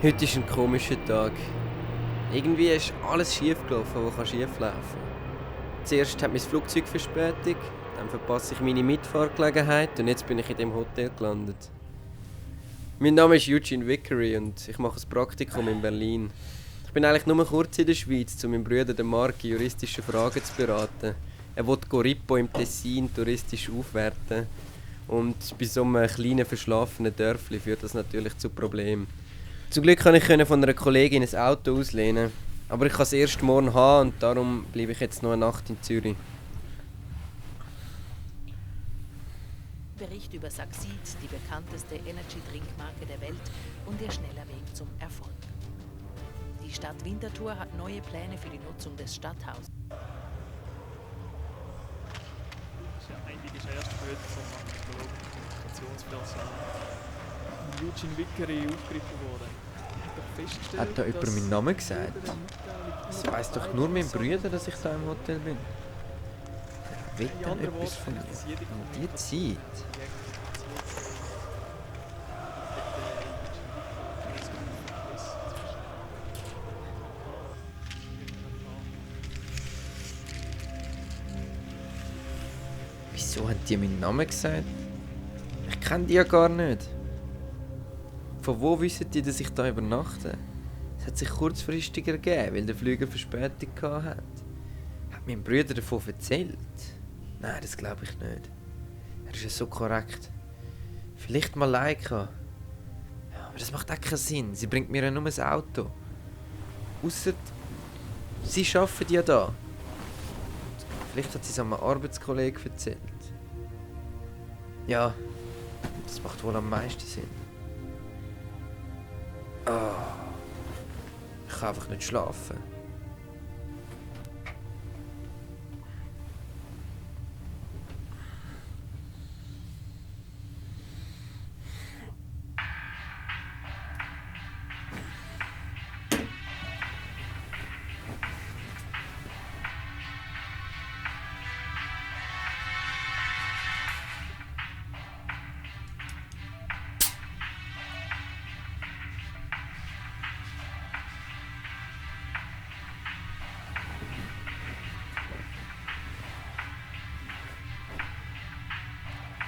Heute ist ein komischer Tag. Irgendwie ist alles schief gelaufen, was schief laufen kann. Zuerst hat mein Flugzeug Verspätung, dann verpasse ich meine Mitfahrgelegenheit und jetzt bin ich in dem Hotel gelandet. Mein Name ist Eugene Vickery und ich mache ein Praktikum in Berlin. Ich bin eigentlich nur kurz in der Schweiz, um meinen Bruder den Marc juristische Fragen zu beraten. Er will Corippo im Tessin touristisch aufwerten. Und bei so einem kleinen verschlafenen Dörfli führt das natürlich zu Problemen. Zum Glück konnte ich von einer Kollegin ein Auto auslehnen. Aber ich kann es erst morgen haben und darum bleibe ich jetzt noch eine Nacht in Zürich. Bericht über Succeed, die bekannteste Energy-Drinkmarke der Welt und ihr schneller Weg zum Erfolg. Die Stadt Winterthur hat neue Pläne für die Nutzung des Stadthauses. Eigentlich ist er erst früher vom Kommunikationspersonal Eugene Vickery aufgegriffen worden. Hat da jemand meinen Namen gesagt? Es weiss doch nur mein Bruder, dass ich da im Hotel bin. Wer will denn etwas von mir? Und die Zeit? Wieso haben die meinen Namen gesagt? Ich kenne die ja gar nicht. Von wo wissen die, dass ich da übernachte? Es hat sich kurzfristig ergeben, weil der Flüger Verspätung hatte. Hat mein Bruder davon erzählt? Nein, das glaube ich nicht. Er ist ja so korrekt. Vielleicht mal Leica. Ja, aber das macht auch keinen Sinn. Sie bringt mir ja nur ein Auto. Ausser sie arbeiten ja da. Vielleicht hat sie es einem Arbeitskollegen erzählt. Ja, das macht wohl am meisten Sinn. Ich kann einfach nicht schlafen.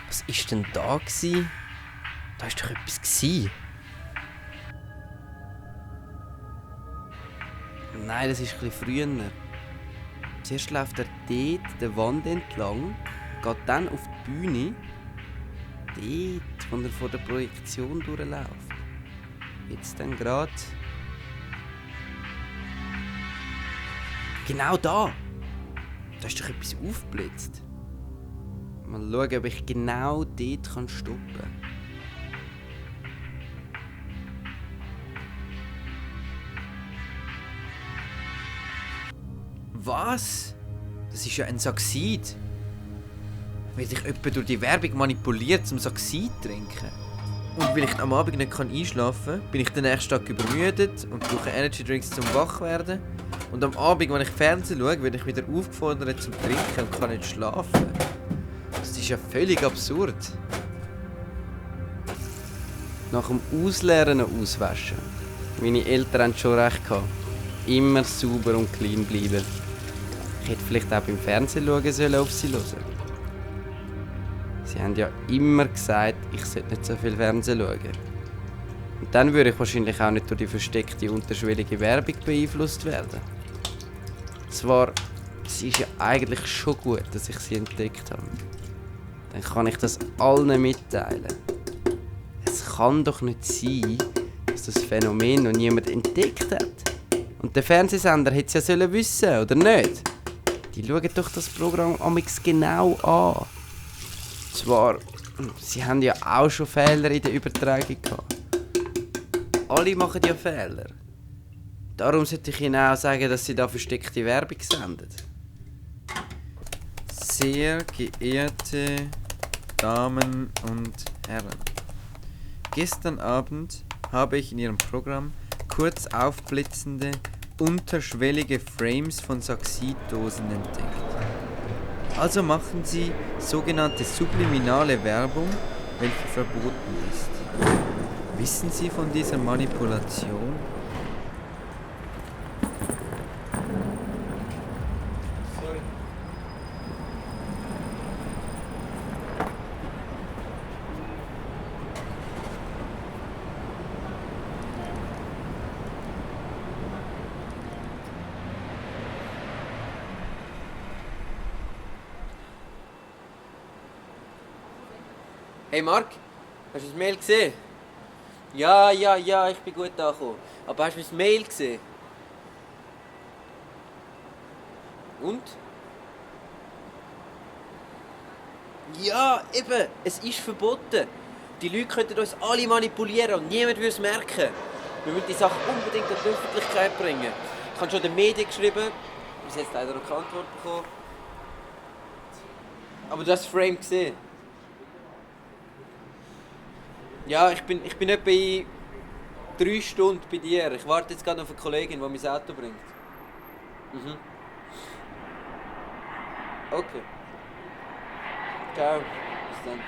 Was war denn da? Da war doch etwas. Nein, das ist etwas früher. Zuerst läuft er dort der Wand entlang, geht dann auf die Bühne, dort, wo er vor der Projektion durchläuft. Jetzt dann gerade. Genau da! Da ist doch etwas aufgeblitzt. Mal schauen, ob ich genau dort stoppen kann. Was? Das ist ja ein Succeed. Weil ich etwa durch die Werbung manipuliert zum Succeed trinken. Und weil ich am Abend nicht einschlafen kann, bin ich den nächsten Tag übermüdet und brauche Energy Drinks zum Wachwerden. Und am Abend, wenn ich Fernsehen schaue, werde ich wieder aufgefordert zum Trinken und kann nicht schlafen. Das ist ja völlig absurd. Nach dem Ausleeren und Auswaschen. Meine Eltern haben schon recht gehabt. Immer sauber und clean bleiben. Ich hätte vielleicht auch beim Fernsehen schauen sollen, auf sie hören. Sie haben ja immer gesagt, ich sollte nicht so viel Fernsehen schauen. Und dann würde ich wahrscheinlich auch nicht durch die versteckte unterschwellige Werbung beeinflusst werden. Zwar, es ist ja eigentlich schon gut, dass ich sie entdeckt habe. Dann kann ich das allen mitteilen. Es kann doch nicht sein, dass das Phänomen noch niemand entdeckt hat. Und der Fernsehsender hätte es ja wissen sollen, oder nicht? Die schauen doch das Programm amigs genau an. Zwar, sie haben ja auch schon Fehler in der Übertragung gehabt. Alle machen ja Fehler. Darum sollte ich ihnen auch sagen, dass sie da versteckte Werbung senden. Sehr geehrte Damen und Herren. Gestern Abend habe ich in Ihrem Programm kurz aufblitzende, unterschwellige Frames von Succeed-Dosen entdeckt. Also machen Sie sogenannte subliminale Werbung, welche verboten ist. Wissen Sie von dieser Manipulation? Sorry. Hey Marc, hast du das Mail gesehen? Ja, ich bin gut angekommen. Aber hast du das Mail gesehen? Und? Ja, eben, es ist verboten. Die Leute könnten uns alle manipulieren und niemand würde es merken. Wir müssen die Sache unbedingt an die Öffentlichkeit bringen. Ich habe schon den Medien geschrieben, bis jetzt leider noch keine Antwort bekommen. Aber du hast das Frame gesehen. Ja, ich bin etwa in 3 Stunden bei dir. Ich warte jetzt gerade auf eine Kollegin, die mein Auto bringt. Mhm. Okay. Ciao. Bis dann.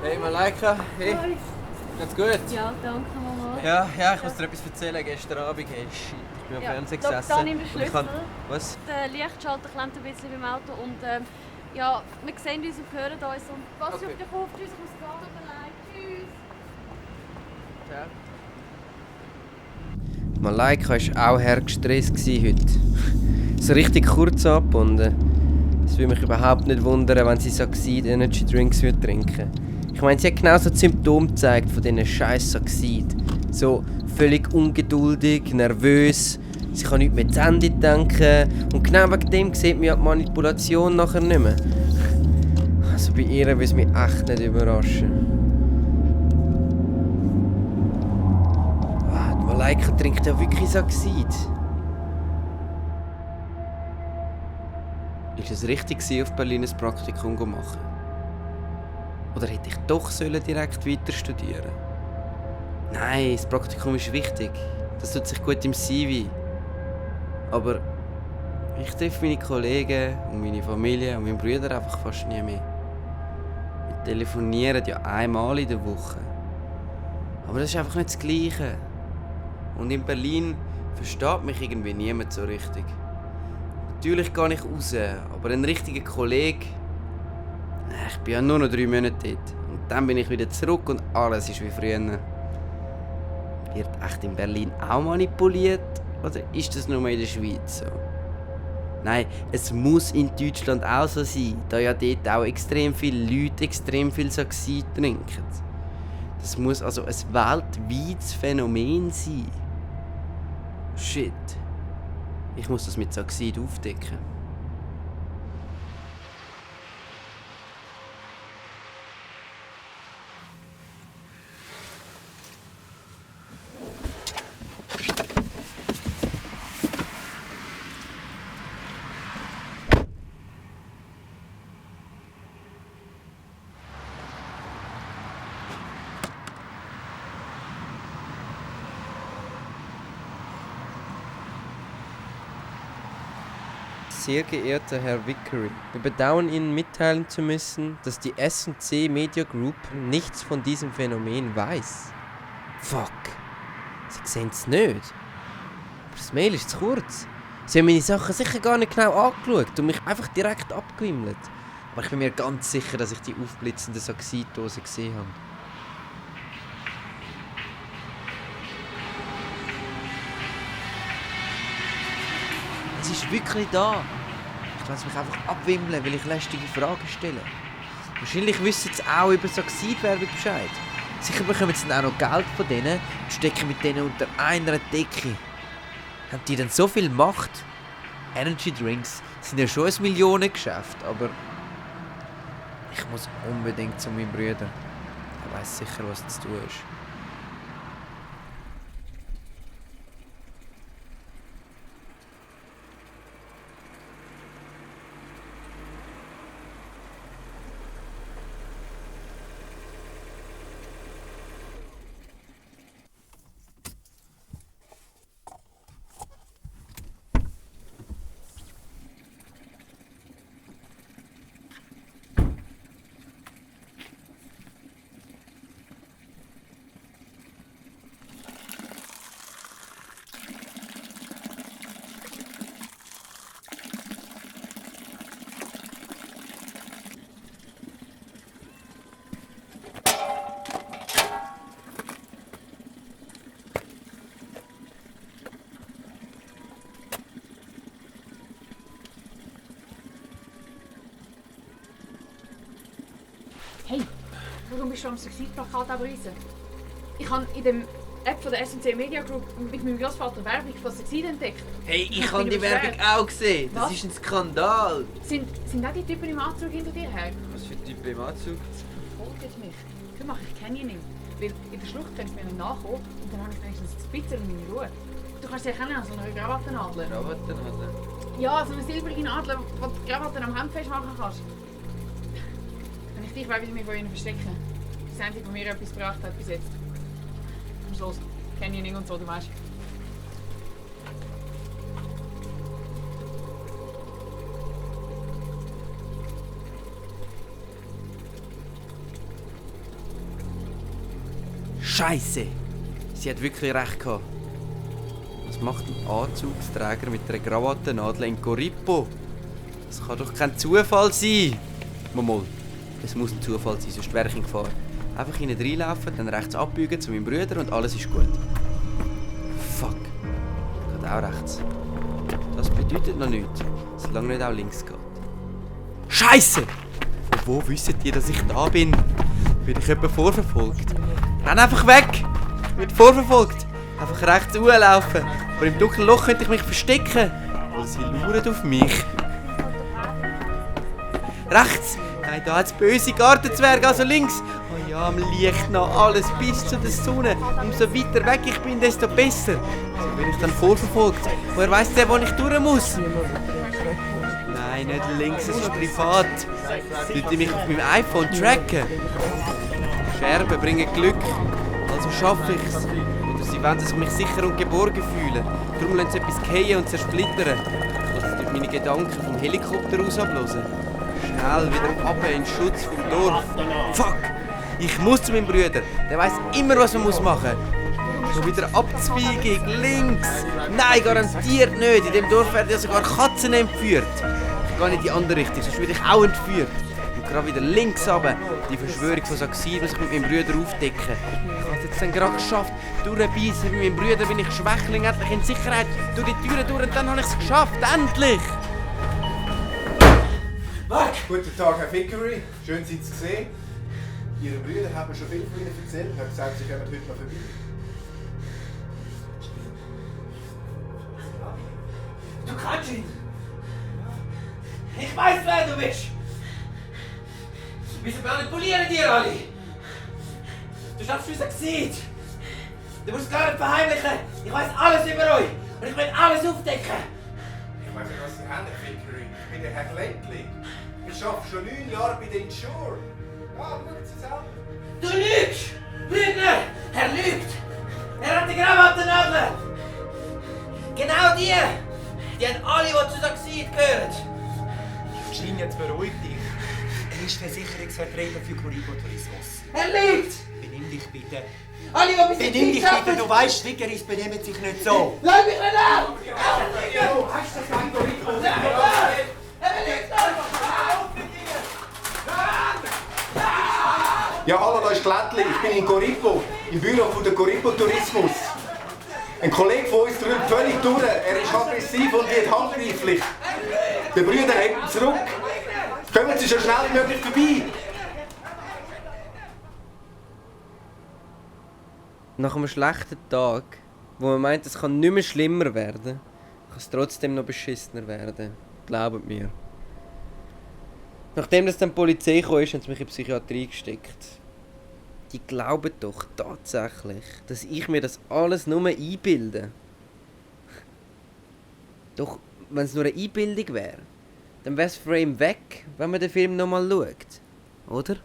Hey Malaika, hey. Hi. Geht's gut? Ja, danke Mama. Ja, ich muss dir etwas erzählen. Gestern Abend, hey, shit, ich bin am Fernsehen gesessen. Da nimm den und ich Schlüssel. Was? Der Lichtschalter klemmt ein bisschen beim Auto und ja, wir sehen uns und hören uns und pass Okay. auf dich auf, tschüss, ich muss gehen, allein, tschüss. Malaika war auch hergestresst heute. So richtig kurz ab und es würde mich überhaupt nicht wundern, wenn sie Saxid Energy Drinks würde trinken. Ich meine, sie hat genau so die Symptome gezeigt von diesen scheiß Saxid. So völlig ungeduldig, nervös, sie kann nicht mehr zu Ende denken und genau wegen dem sieht man ja die Manipulation nachher nicht mehr. Also bei ihr würde es mich echt nicht überraschen. Die Malaika trinkt ja wirklich Saxid. Ist es richtig gewesen, auf Berlin ein Praktikum zu machen? Oder hätte ich doch direkt weiter studieren? Nein, das Praktikum ist wichtig. Das tut sich gut im CV. Aber ich treffe meine Kollegen und meine Familie und meinen Brüder einfach fast nie mehr. Wir telefonieren ja einmal in der Woche. Aber das ist einfach nicht das Gleiche. Und in Berlin versteht mich irgendwie niemand so richtig. Natürlich gehe ich raus, aber ein richtiger Kollege... Ich bin ja nur noch 3 Monate dort. Und dann bin ich wieder zurück und alles ist wie früher. Wird echt in Berlin auch manipuliert? Oder ist das nur in der Schweiz so? Nein, es muss in Deutschland auch so sein, da ja dort auch extrem viele Leute extrem viel Saxid trinken. Das muss also ein weltweites Phänomen sein. Shit. Ich muss das mit Saxid aufdecken. Sehr geehrter Herr Vickery, wir bedauern Ihnen mitteilen zu müssen, dass die S&C Media Group nichts von diesem Phänomen weiß. Fuck. Sie sehen es nicht. Aber das Mail ist zu kurz. Sie haben meine Sachen sicher gar nicht genau angeschaut und mich einfach direkt abgewimmelt. Aber ich bin mir ganz sicher, dass ich die aufblitzende Saxidose gesehen habe. Es ist wirklich da. Ich lasse mich einfach abwimmeln, weil ich lästige Fragen stelle. Wahrscheinlich wissen sie auch über Saxid-Werbung Bescheid. Sicher bekommen sie dann auch noch Geld von denen und stecken mit denen unter einer Decke. Haben die dann so viel Macht? Energy Drinks sind ja schon ein Millionengeschäft, aber ich muss unbedingt zu meinem Bruder. Er weiss sicher, was zu tun ist. Hey, warum bist du am Suizidplakat abreißen? Ich habe in dem App von der SNC Media Group mit meinem Großvater Werbung von Suizid entdeckt. Hey, ich habe die Werbung auch gesehen. Das Was? ist ein Skandal. Sind auch die Typen im Anzug hinter dir her? Was für Typen im Anzug? Folgt mich. Für mich, ich kenne ihn nicht. Weil in der Schlucht können sie mir nicht nachkommen und dann habe ich wenigstens ein bisschen meine Ruhe. Du kannst sie erkennen an so einer Krawattennadel. Krawattennadel? Ja, so eine silbrige Nadel, die du die Krawatten am Hemd festmachen kannst. Wenn ich dich will, will ich mich von ihnen verstecken. Das Einzige, was mir etwas gebracht hat bis jetzt. Am Schluss. Canyoning und so, du weißt. Scheiße! Sie hat wirklich recht gehabt. Was macht ein Anzugsträger mit einer Krawattennadel in Corippo? Das kann doch kein Zufall sein! Mal, es muss ein Zufall sein, sonst wäre ich in Gefahr. Einfach hinten reinlaufen, dann rechts abbiegen zu meinem Bruder und alles ist gut. Fuck. Geht auch rechts. Das bedeutet noch nichts, solange nicht auch links geht. Scheiße! Von wo wisst ihr, dass ich da bin? Bin ich etwa vorverfolgt? Renn einfach weg! Ich werde vorverfolgt! Einfach rechts laufen. Aber im dunklen Loch könnte ich mich verstecken. Weil sie lauern auf mich. Rechts! Nein, da hat es böse Gartenzwerge, also links. Oh ja, am Licht noch alles bis zu der Sonne. Umso weiter weg ich bin, desto besser. So bin ich dann vorverfolgt. Woher weiss der, wo ich durch muss? Nein, nicht links, es ist privat. Sollte mich auf meinem iPhone tracken. Scherben bringen Glück, also schaffe ich's. Oder sie wollen sich mich sicher und geborgen fühlen. Darum lassen sie etwas fallen und zersplittern. Ich lasse durch meine Gedanken vom Helikopter aus ablösen. Schnell wieder ab in den Schutz vom Dorf. Fuck! Ich muss zu meinem Bruder. Der weiss immer, was man machen muss. Schon wieder Abzweigung, links. Nein, garantiert nicht. In dem Dorf werden ja sogar Katzen entführt. Ich gehe in die andere Richtung, sonst werde ich auch entführt. Und gerade wieder links runter. Die Verschwörung von Saxir muss ich mit meinem Bruder aufdecken. Ich habe es jetzt dann gerade geschafft. Durchbeissen. Mit meinem Bruder bin ich Schwächling, endlich in Sicherheit. Durch die Türen durch und dann habe ich es geschafft. Endlich! Guten Tag, Herr Vickery. Schön, Sie zu sehen. Ihre Brüder haben mir schon viel von Ihnen erzählt. Ich habe gesagt, Sie kommen heute noch vorbei. Du kannst ihn! Ich weiß, wer du bist! Wieso manipulieren die alle? Du schaffst unser Gesicht! Du musst es gar nicht verheimlichen! Ich weiß alles über euch! Und ich will alles aufdecken! Ich weiß nicht, was Sie haben, Herr Vickery. Ich bin der Herr Ländli. Ich arbeite schon 9 Jahre bei den Insure. Ja, schauen Sie selber. Du lügst! Lügner! Er lügt! Er hat die Krawattennadel! Genau die! Die haben alle, die zu Saxid gehören! Schein, jetzt beruhig dich. Er ist Versicherungsvertreter für Corippo Tourismus. Er lügt! Benimm dich bitte. Alle, die bis Benimm dich bitte, du weißt, Vickeris benehmen sich nicht so. Lass mich nicht an! Hast du das an Corippo? Er lügt einfach! Ja, hallo, da ist Ländli. Ich bin in Corippo, im Büro von der Corippo Tourismus. Ein Kollege von uns drückt völlig durch. Er ist aggressiv und wird handgreiflich. Der Brüder hält ihn zurück. Kommen Sie so schnell wie möglich vorbei. Nach einem schlechten Tag, wo man meint, es kann nicht mehr schlimmer werden, kann es trotzdem noch beschissener werden. Glaubt mir. Nachdem das dann die Polizei kam, haben sie mich in die Psychiatrie gesteckt. Die glauben doch tatsächlich, dass ich mir das alles nur einbilde. Doch, wenn es nur eine Einbildung wäre, dann wäre das Frame weg, wenn man den Film nochmal schaut. Oder?